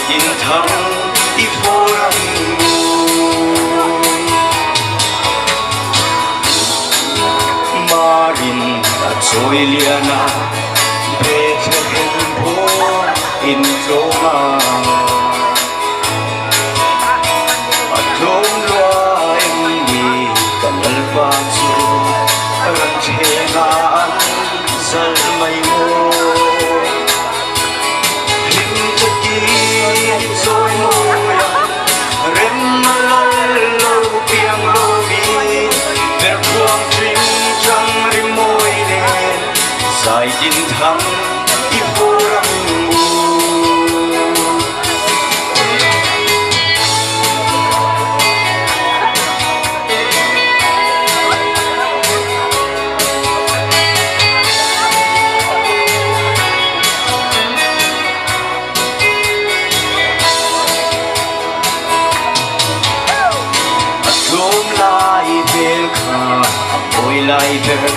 Zai tin thang i fawr ang u. Marin a chawi lian a, Bethlehem bawr in tlawm a. A tlawm lua em ni ka Lalpa chu, ran thleng ah an zalh mai maw. Hlim takin i chawi mawi a, rem a lal lo piang lomi, perkhuang tling chang rimawi nen zai din thang i fur ang u. A tlawm lai hmel kha a mawi lai ber,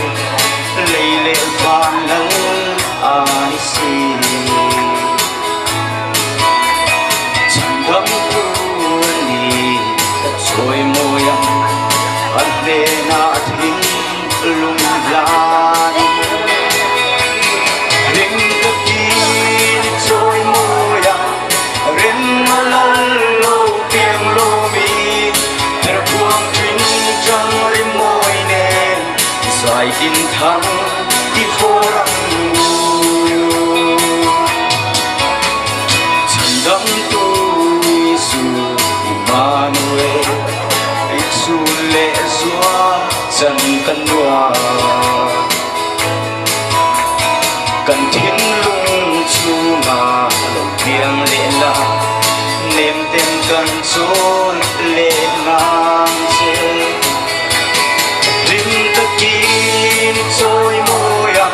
lei leh van lal a ni si. Chhandam tu a ni ka chawi mawi ang, a hnenah thing lung hlan. Hlim takin i chawi mawi a, rem a lal lo piang lomi, perkhuang tling chang rimawi nen zai tin thang i fawr ang u. Chhandamtu Isu Immanuel, Isu leh zua chan kan nuam. Kan thinlung chhungah lo piang leh la, nem ten kan chawl leh ngang che. Hlim takin i chawi mawi a,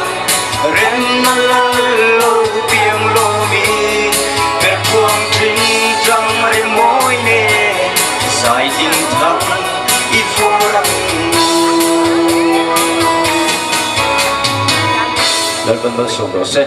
rem a lal lo piang lomi, perkhuang tling tlang rimawi nen zai din thang i fawr ang u. Lalpan malsawm rawh se.